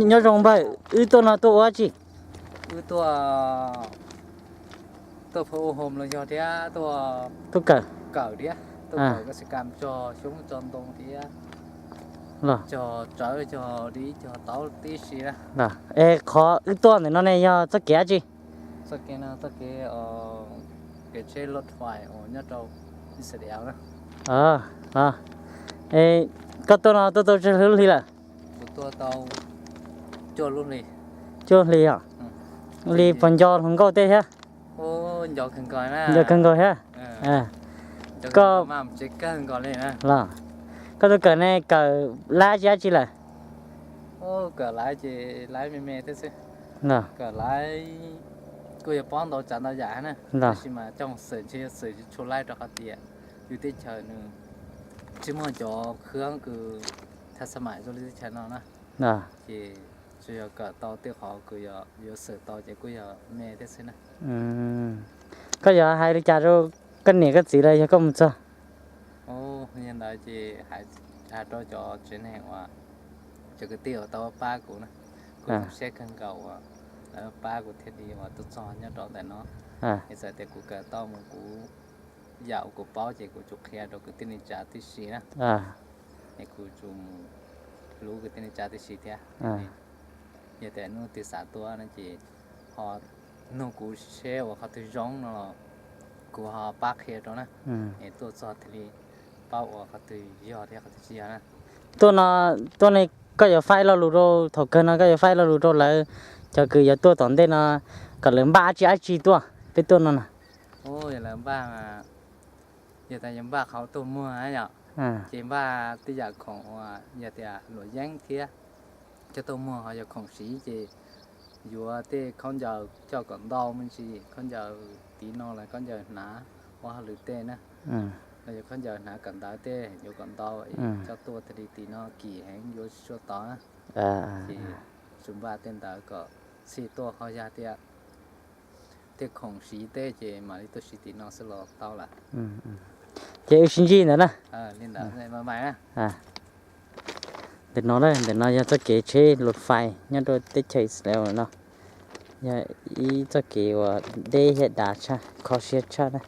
Nyob zoo npawg, wb tuaj no tuaj ua dab tsi? Wb tuaj, tuaj pha u hom los yog thiab tuaj, tuaj kawm, kawm thiab, tuaj kawm koj xi kam cog xyoob cog ntoo thiab cog tsawv cog dib cog taub tib si na. Es qhov wb tuaj ntawm no ne yog txoj kev dab tsi? Txoj kev no txoj kev, kev tsheb loj thais uas nyob rau Israel na. Koj tuaj no tuaj tau tsawg lub hli lawm? Kuv tuaj tau cuaj lub hli. Cuaj hli os. Li puas nco hluas nkauj tej thiab? Nco kawg nkaus na. Nco kawg nkaus thiab. Koj, koj tuaj kawm ne kawm lab dab tsi lawm? Kawm laiv ces laiv me me thiab xwb. Kawm laiv kuj yog paub ntau tsav ntau yam na, tab sis mas coj mus xwm ntshe yuav xwm tsis tshua laij rau qhov tias yus teb chaws nws tsis muaj cov khab kws thas xas mais zoo li teb chaws no na. Ces tsuas yog kawm tau tej qhov kws yuav xwm tau ces kuj yog me thiab xwb na. Koj yuav hais li cas rau koj niam koj txiv lawv yog koj mus txog? Yog ntawd ces hais rau cov tsev neeg uas cov kwv tij uas tau pab kuv na, kuv zoo siab kawg nkaus uas lawv pab kuv thiaj li uas tuaj txog nyob rau ntawm no. Es txawm tias kuv kawm tau mus kuv yam uas kuv paub ces kuv tsum qhia rau kwv tij neej tsa tib si na. Es kuv tsum mus hlub kwv tij neej tsa tib si thiab. Yog tias hnub twg xav tuaj no ces ho nug kuv seb ua qhov twg zoo no los kuv ho pab qhia rau na. Es tuaj txog thiaj li paub ua qhov twg yog thiab qhov twg tsis yog na. Tuaj no, tuaj ne koj yuav faib lo lus rau, thaum kawg no koj yuav faib lo lus rau lawv cov kws yuav tuaj tom ntej no kom lawv npaj dab tsi dab tsi tuaj peb tuaj no na? Yog lawv npaj, yog tas yuav npaj qhov tuaj muag yom, ces npaj tej yam khoom uas yog tias luam yeeb thiab. Cov tuaj muag ho yog khoom siv ces yuav tej khaub ncaws coj kom ntau me ntsis, khaub ncaws tiv no los khaub ncaws hnav ua hauj lwm tej na, los yog khaub ncaws hnav kawm ntawv tej yuav kom ntau, coj tuaj thiaj li tim no kim heev yuav tsis tshua tau na. Ces tsum npaj tej ntawd kom txhij tuaj, ho yog tias tej khoom siv tej ces mam li tuaj siv tim no xwb los tau lawm. Ces wb sib ntsib ntawd na. Ntawm no, ntawm no yog txoj kev tsheb luv fais nyob rau teb chaws Israel no. Yog ib txoj kev uas deb thiab dav tshaj, kho siab tshaj na.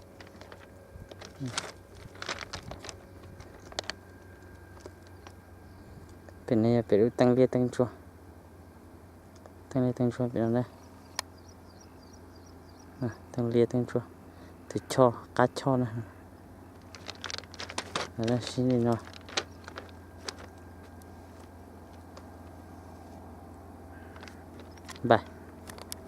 Pem no yog pem lub teeb liab teeb ntsuab. Teeb liab teeb ntsuab pem no na. Teeb liab teeb ntsuab, tus choj qab choj na. Sib li no. Npaj.